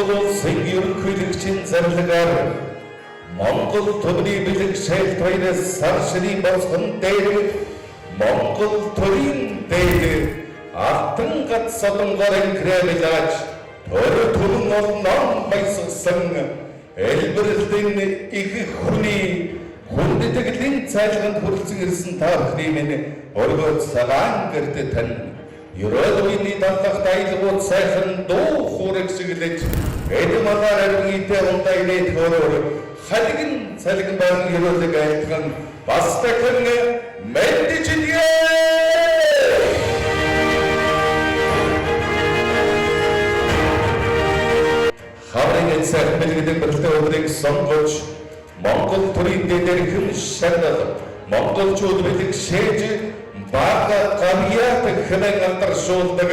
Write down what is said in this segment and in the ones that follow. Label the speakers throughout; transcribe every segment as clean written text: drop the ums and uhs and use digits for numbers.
Speaker 1: Монгол улсын ерөнхийлөгчийн зарлагаар Монгол төрний бэлэг шайлт баяр сар ширийн босгон дээр Монгол төрийн дээд алтан гац содонгоор Кремлаач төр түмэн олон баясгсан элбэрлэн их хүний хүндэтгэлийн цайлганд хүрэлцэн ирсэн та бүхний минь өргөд цагаан гэртэ тань ерөөл үений даллагт аялгууд сайхан дуу хуурыг шиглэж эд малаар арвин итэй ундаа инээд хөөрөөр халигэн цалигэн барин ерөөлөг айлтган бас дахин мэдчилгээ. Хаврын эд сайхан бэлгэдэг бэлтээ өдрийг сонгож Монгол төрийн дээдэр хэм шагнал монголчууд бэлэг шээж бага гавьяат хэмээн алдаршуулдаг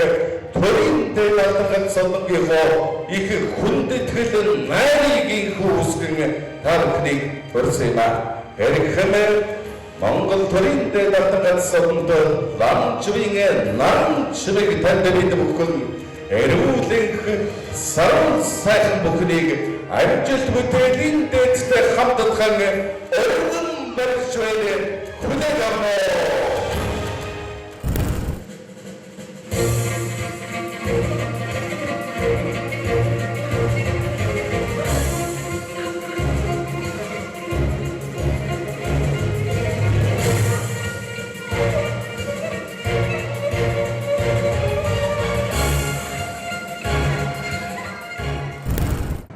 Speaker 1: төрийн дээд алдаргат содонгийнхоо их хүндэтгэл найрыг инхүү үсгэн та бүхнийг урьсан юм а. Эрхэм Монгол төрийн дээд алдаргат содонд ламжвын наран чимэг танд бид бүхэн эрүүлэнх сарун сайхан бүхнийг амжилт бүтээлийн дээдтэй хамтдхан өргөн барьж байна хүлээг авна.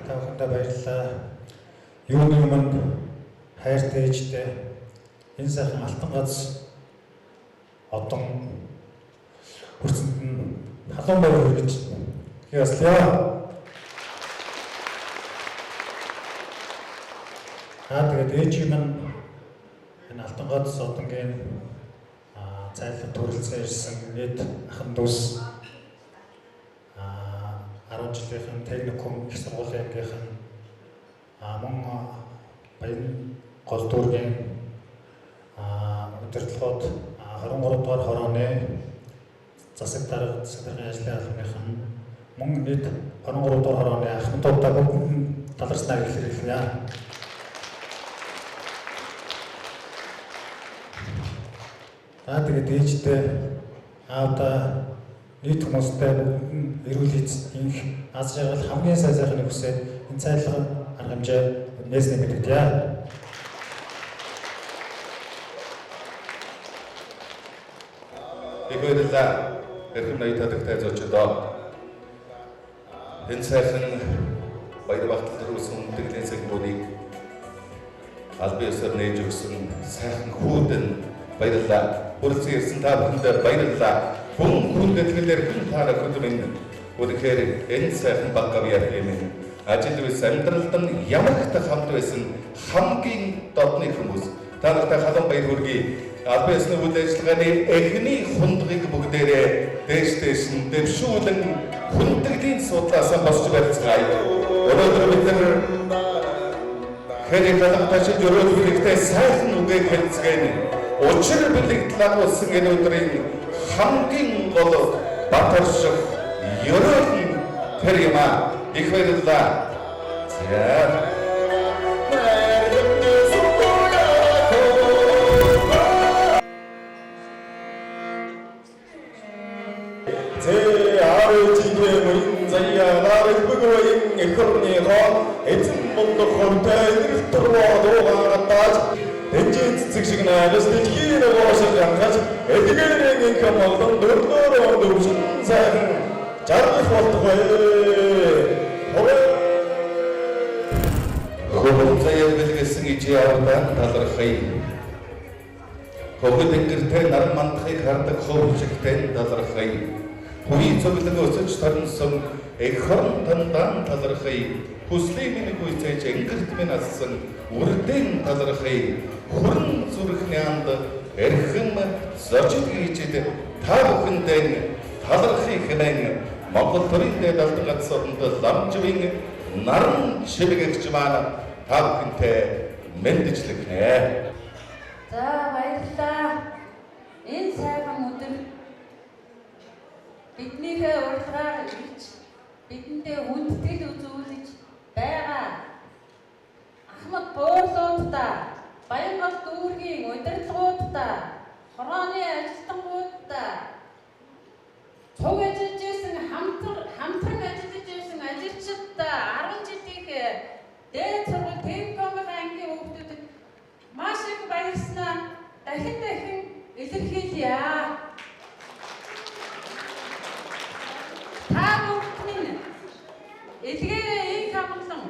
Speaker 2: Та бүхэндээ баярлалаа. Юуны өмнө хайртай ээжтэй энэ сайхан алтан гац одон хүрсэнд нь халуун баяр хүргэж яслаа. Аа тэгээд ээжийн минь энэ алтан гац одонгийн цайлан төрөлцөн ирсэн нийт ахан дүүс 10 жилийнхэн техникум их сургуулийн ангийнхан мөн Баян гол дүүргийн удирдлагууд 23 дугаар хорооны засаг дарга засаг даргын ажлын албаныхан мөн нийт 23 дугаар хорооны ахмадуудаа бүгдэнд нь талархснаа илэрхийлье. За тэгээд ээжтэй аавдаа нийт хүмүүстэй бүгдэнд нь эрүүл энх аз жаргал хамгийн сайн сайхныг хүсээд энэ цайлга арга хэмжээ нээсний мэдэгдье.
Speaker 1: Их баярлалаа. Эрхэм ноёд хадагтай зочдоо. Энэ сайхан баяр багтал төрүүлсэн хүндэтгэлийн церемонийг албан ёсоор нээж өгсөн сайхан хүүдэн баярлалаа. Хүрэлцэн ирсэн та бүхэнд баярлалаа. Хүн хүндэтгэл эрхэм та нөхөд минь үнэхээр энэ сайхан баг гавьяат минь ажил үйлс амьдралд нь ямар их хамт байсан хамгийн додны хүмүүс та нартай халуун баяр хүргэе. Албан ёсны үйл ажиллагааны эхний хундгийг бүгдээрээ дээш дээш нь дэвшүүлэн хүндэтгэлийн судлаасаа босч барилцгаая. Өнөөдөр бид нар хэрэг алга ташиж өрөөл бэлэгтэй сайхан үгээ хэлцгээн. Учир бэлэг лагуулсан энэ өдрийн хамгийн гол бат орших ерөөл нь тэр юм аа. Их баярлалаа. За.
Speaker 3: 제 아버지께 모인 자리야 나를 부고인 эхорныхоо эзэн мундах хувьтай инэрл турваа дуугаатаж дэнжин цэцэг шиг найлас дэлхийн гоошиг хангаж эдгээрийн инх молдон дөрөвдөрөө дөвшин сайхан жаргах болтугай.
Speaker 1: Хөвөн заяа бэлгэсэн ижи авдаа талархъя. Хөвгөд тэнгэртэй наран мандахыг хардаг хов шигтэй талархъя. Хувийн цоглог өсөж торносон эх орон тандаан талархъя. Хүслийн минь гүйцээж өнгөрт минь ассан үрдэн талархъя. Хүрэн зүрхний анд эрхэм зочид гийчэд та бүхэндээ талархъя хэмээн Монгол төрийн дээд алдан гац оронд ламжвын наран чимэгч маань та бүхэнтэй мэндчлэгнэ.
Speaker 4: За баярлалаа. Энэ сайхан өдөр биднийхээ урилгаар ирж Бидэндээ хүндэтгэл үзүүлж байгаа Ахмад буурлуудаа, Баянгол дүүргийн удирдлагуудаа, хорооны ажилтнуудаа, цуг ажиллаж байсан, хамтран ажиллаж байсан ажилчдаа, 10 жилийнх дээд сургууль техникумын ангийн хүүхдүүдэд маш их баярласнаа дахин дахин илэрхийлье. Та бүгд минь элгээрээ инх амгалан,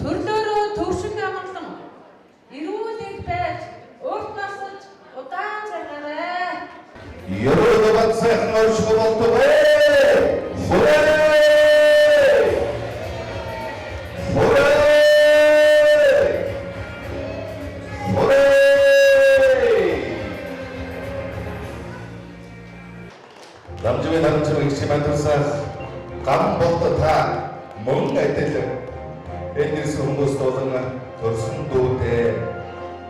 Speaker 4: төрлөөрөө төвшин амгалан, эрүүл энх байж, урт насалж удаан жаргаарай.
Speaker 1: Ерөөл бат сайхан оршихуй болтугай. Хүрээ! Хүрээ! Хүрээ! Намживын намжив их чимэдурсах гам болто та мөн адил энэ ирсэн хүмүүст болон төрсөн дүүтэй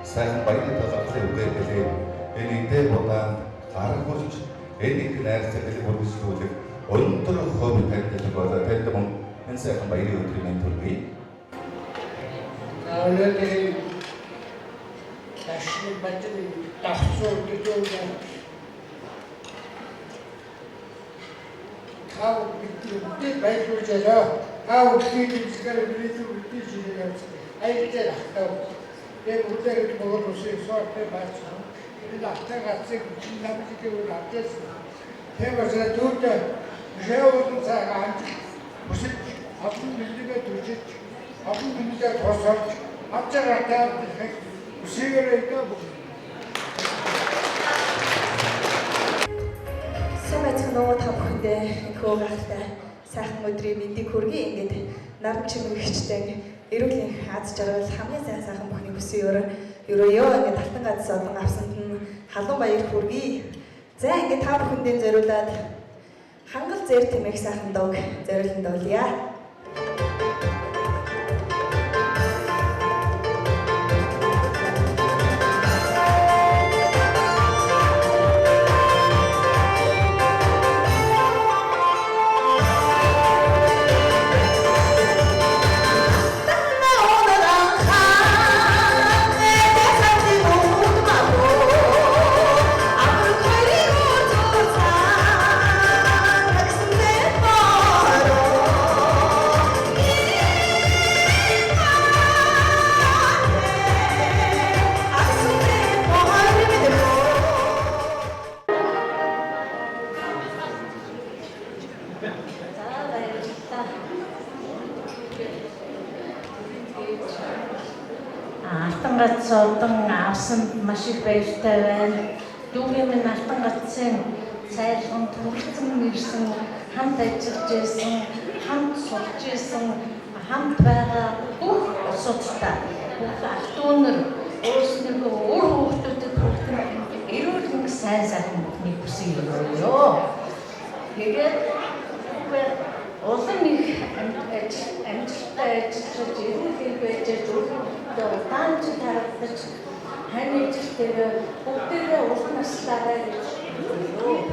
Speaker 1: сайхан баярын талархлын үгээр хэлээд энэ идэ будаанд гар хүрч энэ их найрцаг бэлэг үргэлжлүүлэх өндөр хувь танилцдаг болоо танд мөн энэ сайхан баярын өдрийн мэнд хүргэе.
Speaker 5: За өнөөдрийн Лашны бажин давхцуу өдөртөө та бидний баярлуулж байлаа. Та бүхний дэмжлэгээр бидний үлдээж ирэх явцсан. Аялал ахтаа. Яг бүгдээр Монгол улсын суурьтай байсан. Энэ ахтай гацыг хүчин намжиг үр авчихсан. Тийм учраас дүүтэй шэвэн цагаан амжилт хүсэж олон бэлдэгээ түжиж олон бэлдэгээ тусалж авч байгаа тайлбарлах хүсээгээр өдөө бүх.
Speaker 6: Сайн байцгаана уу та бүхэндээ энэхүү гайхалтай сайхан өдрийн мэндийг хүргэе. Ингээд наран чимэгчтэй эрүүл энх аз жаргал хамгийн сайн сайхан бүхний хүсэн өрөөё. Ингээд алтан гац одон авсанд нь халуун баяр хүргэе. За ингээд та бүхэндээ зориулаад хангал зэр тэмээх сайхан дууг зориулан дуулъя.
Speaker 4: За баярлалаа.
Speaker 7: Алтан гац одон авсанд маш их баяртай байна. Дүүгийн минь алтан гацын цайлган түлхсэн ирсэн, хамт ажиллаж байсан, хамт сурч байсан, хамт байгаа бүх улсуудтай, бүх ах дүү нар өөрснийхөө үр хүүхдүүдэд хүргэн эрүүл мэнд сайн сайхан бүхнийг хүсэн өрөөё. Тэгээд улам их амжилттай ажиллаж, эрүүл энх байж, өөрийнхөө удаан жил харагдаж, хань ижилтэйгээ бүгдээрээ урт наслаарай гэж өрөөё.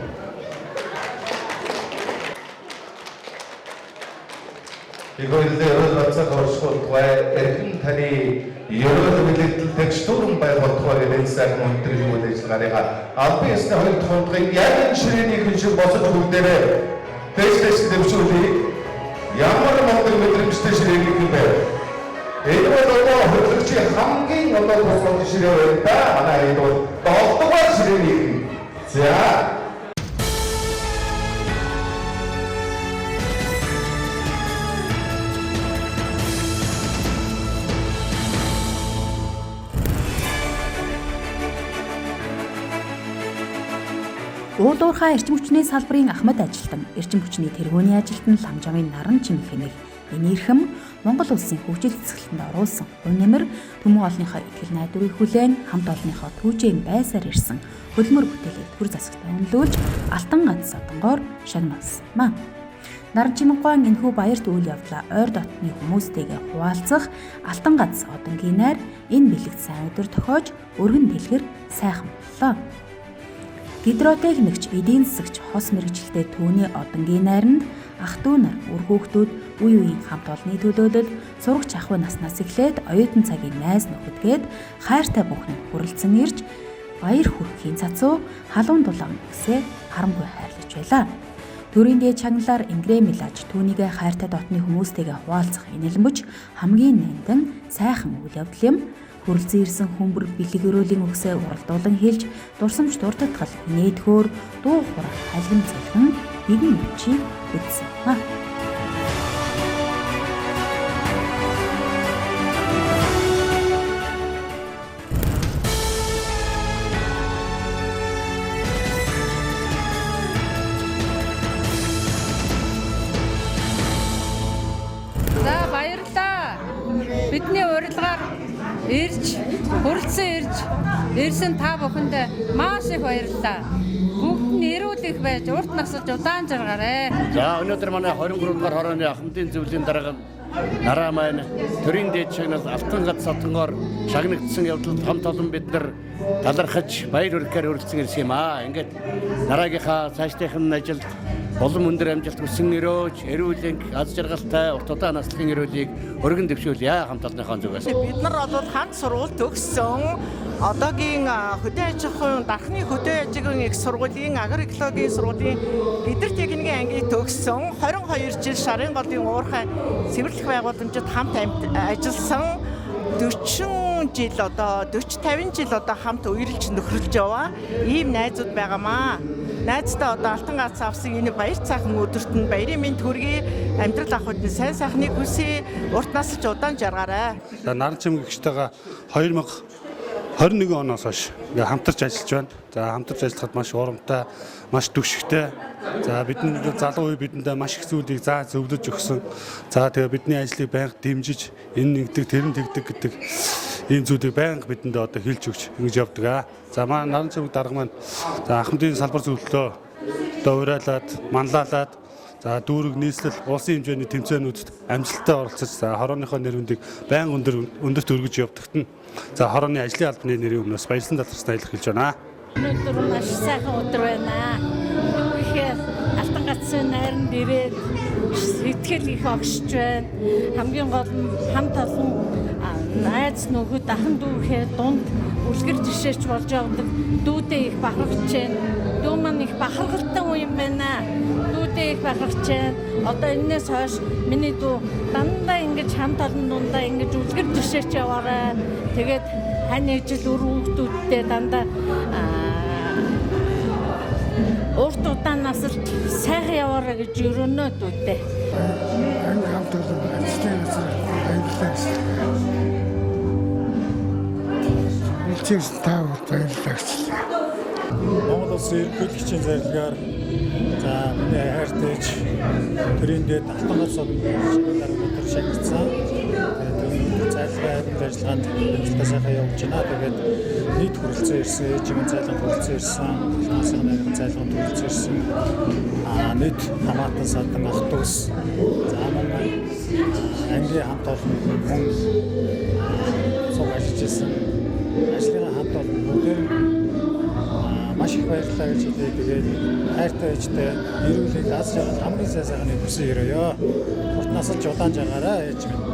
Speaker 1: Их баярлалаа. Ерөөл бат сайхан оршихуй болтугай. Эрхэм таны ерөөл бэлэгдэл тэгш дүүрэн байх болтугай гэдэг энэ сайхан өндөрлөг үйл ажиллаганыхаа албан ёсны хоёр дахь хундгыг яг энэ ширээний хүн шиг босож бүгдээрээ дээш дээш дэвшүүлье. Ямар мундаг мэдрэмжтэй ширээнийх юм бэ? Энэ бол одоо хөтлөгчийн хамгийн одоо тусламж ширээ байна да. Манай энэ бол 7 дугаар ширээнийх нь. За.
Speaker 8: Уул уурхай эрчим хүчний салбарын ахмад ажилтан, эрчим хүчний тэргүүний ажилтан Ламжамын наран чимэг хэмээх энэ эрхэм Монгол улсын хөгжил цэцгэлтэнд оруулсан хувь нэмэр түмэн олныхоо итгэл найдварыг хүлээн хамт олныхоо түүжээн байсаар ирсэн хөдөлмөр бүтээлийг төр засагтай үнэлүүлж алтан гац содонгоор шагналсан. Наран чимэггуайн энэхүү баярт үйл явдлаа ойр дотны хүмүүстэйгээ хуваалцах алтан гац одонгийн найр энэ бэлэгт сайн өдөр тохиож өргөн дэлгэр сайхан боллоо. Гидротехникч, эдийн засагч, хос мэргэжилтэй түүний одонгийн найранд ах дүү нар, үр хүүхдүүд үе үеийн хамт олонны төлөөлөл, сурагч ахуй наснаас эхлээд оюутан цагийн найз нөхөдгээд хайртай бүхэн хүрэлцэн ирж баяр хүргэхийн цацуу халуун дулаан үсээ харамгүй хайрлаж байлаа. Төрийн дээд шагналаар Ингрэ Милаж түүнийгээ хайртай дотны хүмүүстэйгээ хуваалцах инэлмөж хамгийн нандин сайхан үйл явдал юм. Хүрэлцэн ирсэн хүмүүр бэлэг өрөөлийн үгсээ уралдуулан хэлж дурсамж дурдтал инээдхөөр дуу хураа халгин цалин нэгэн мөчийг үзсэн.
Speaker 4: За баярлалаа. Бидний урилгаар ирж, хүрэлцэн ирж, ирсэн та бүхэндээ маш их баярлалаа. Бүгд нь эрүүл их байж, урт насалж удаан жаргаарай.
Speaker 9: За өнөөдөр манай 23 дугаар хорооны Ахмадын зөвлөлийн дарга нараа маань төрийн дээд шагнал алтан гац сатангоор шагнагдсан явдалд хамт олон бид нар талархаж баяр хүргэхээр хүрэлцэн ирсэн юм аа. Ингээд дараагийнхаа цаашдынх нь ажилд улам өндөр амжилт хүсэн өрөөж, эрүүл энх, аз жаргалтай урт удаан наслахын өрөөлийг өргөн дэвшүүлье хамт олонныхоо зүгээс.
Speaker 10: Бид нар бол хамт сургууль төгссөн одоогийн хөдөө аж ахуйн дархны хөдөө аж ахуйн их сургуулийн агроэкологийн сургуулийн гидэр техникийн ангийг төгссөн 22 жил шарын голын уурхай цэвэрлэх байгууламжид хамт ажилласан 40 жил одоо 40 50 жил одоо хамт үерэлж нөхрөлж яваа ийм найзууд байгаамаа. Найздаа одоо алтан гац авсан энэ баяр цаахан өдөрт нь баярын мэнд хүргэе, амьдрал ахуйд нь сайн сайхныг хүсье, урт насалж удаан жаргаарай.
Speaker 11: За наран чимэгчтэйгээ 2021 оноос хойш ингээ хамтарч ажиллаж байна. За хамтарч ажиллахад маш урамтай, маш түгшигтэй. За бидний залуу үе бидэндээ маш их зүйлийг заа зөвлөж өгсөн. За тэгээ бидний ажлыг байнга дэмжиж, энэ нэгдэг, тэр нь тэгдэг гэдэг ийм зүйлийг байнга бидэндээ одоо хэлж өгч ингэж явдаг аа. За манай наран чимэг дарга маань за Ахмадын салбар зөвлөлөө одоо уриалаад, манлайлаад за дүүрэг нийслэл улсын хэмжээний тэмцээнүүдэд амжилттай оролцож за хорооныхоо нэр хүндийг байнга өндөрт өргөж явдагт нь за хорооны ажлын албаны нэрийн өмнөөс баярлан талархснаа илэрхийлж байна.
Speaker 7: Өнөөдөр маш сайхан өдөр байна. Юу ихээр алтан гацсын найранд ирээд сэтгэл их огшиж байна. Хамгийн гол нь хамт олон найз нөхөд ахан дүүхээ дунд үлгэр жишээч болж явдаг. Дүүдээ их бахархаж байна. Дүү маань их бахархалтай хүн юм байна. Дүүдээ их бахархаж байна. Одоо энээс хойш миний дүү дандаа ингэж хамт олон дундаа ингэж үлгэр жишээч яваарай. Тэгээд хань ижил үр хүүхдүүдтэй дандаа урт удаан насалж сайхан яваарай гэж өрөөнө дүүдээ.
Speaker 5: Анги хамт олон ажлын газар баярлалаа гэсэн. Илчээс та баярлалаа гэсэн.
Speaker 2: Монгол улсын ерөнхийлөгчийн зарилгаар за миний хайртай ээж төрийн дээд алтан гац содон өнөөдөр шагнагдсан. Тэгээд цайлгаа хариуд ажиллагаанд амжилттай сайхан явуулж байна. Тэгээд нийт хүрэлцэн ирсэн, ээжийн цайлганд хүрэлцэн ирсэн, алтан гац нарийн цайлганд хүрэлцэн ирсэн. Нийт хамаатан садан ах дүүс за мөн ангийн хамт олон хүн цуг ажиллаж исэн. Ажлын хамт олон бүгдээр маш их баярлалаа гэж хэлье. Тэгээд хайртай ээжтэй эрүүлэг аз жаргал хамгийн сайн сайхныг хүсэн өрөөё. Урт насалж удаан жаргаарай ээж минь.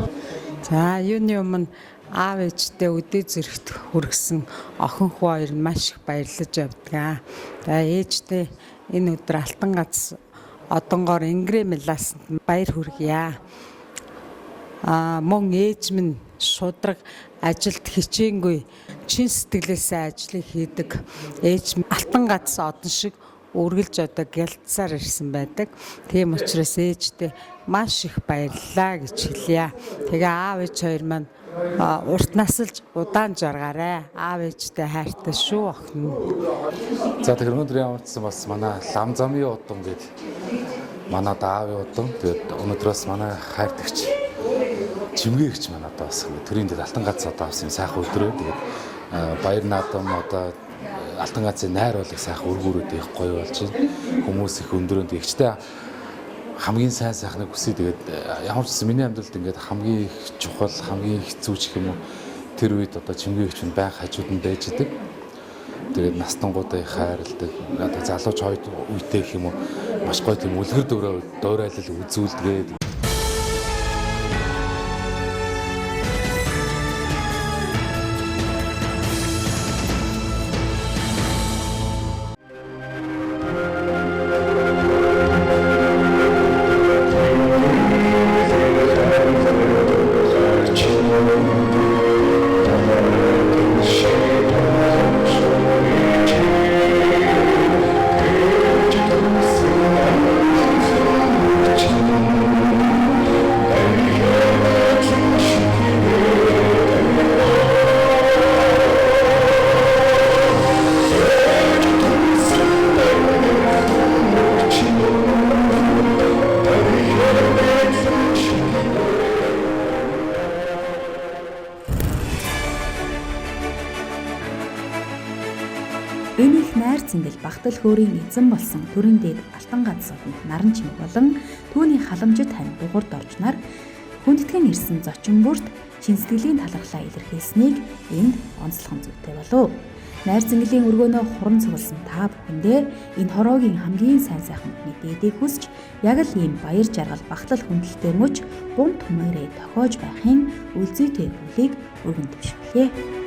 Speaker 12: За юуны өмнө аав ээжтэй өдөө зэрэгт хүргэсэн охин хүү хоёр нь маш их баярлаж явдаг. За ээжтэй энэ өдөр алтан гац одонгоор Ингрэ Миласанд баяр хүргье. Мөн ээж минь шудраг ажилд хичээнгүй чин сэтгэлээсээ ажлыг хийдэг. Ээж алтан гац одон шиг үргэлж одоо гялцсаар ирсэн байдаг. Тийм учраас ээжтэй маш их баярлалаа гэж хэлье. Тэгээ аав ээж хоёр маань урт насалж удаан жаргаарай. Аав ээжтэй хайртай шүү охин.
Speaker 13: За тэгэхээр өнөөдөр ямар ч байсан бас манай лам замын удам гээд манай аавын удам. Тэгээд өнөөдөр бас манай хайртагч чимгээгч манай одоо бас төрийн дэд алтан гац одоо авсан юм сайхан өдрөө. Тэгээд баяр наадам одоо алтан гацын найр бол их сайхан өргүүрээд их гоё болж байна. Хүмүүс их өндөрөнд ихчтэй хамгийн сайн сайхныг хүсье. Тэгээд ямар ч гэсэн миний амьдралд ингээд хамгийн их чухал, хамгийн их хэцүү ч гэх юм уу тэр үед одоо чимгээгч нь байнга хажууд нь байж идэг. Тэгээд настангуудаа их хайрладаг. Одоо залууч хойд үедээ гэх юм уу маш гоё тийм үлгэр дуурайлал үзүүлдэг.
Speaker 8: Энэ их найр цэнгэл багтал хөөрийн эзэн болсон төрийн дээд Алтан гац содонд наран чимэг болон түүний халамжит хань дугуйр доржнаар хүндэтгэн ирсэн зочин бүрт чин сэтгэлийн талархлаа илэрхийлсэнийг энд онцлох зүйтэй болов. Найр цэнгэлийн өргөөнөө хуран цугласан та бүхэндээ энэ хороогийн хамгийн сайн сайхан бүхний дээдийг хүсч яг л ийм баяр жаргал багтлал хүндэлтэй мөч бум түмээрээ тохиож байхын үлзийтэй хүлийг өргөн дэвшүүлье.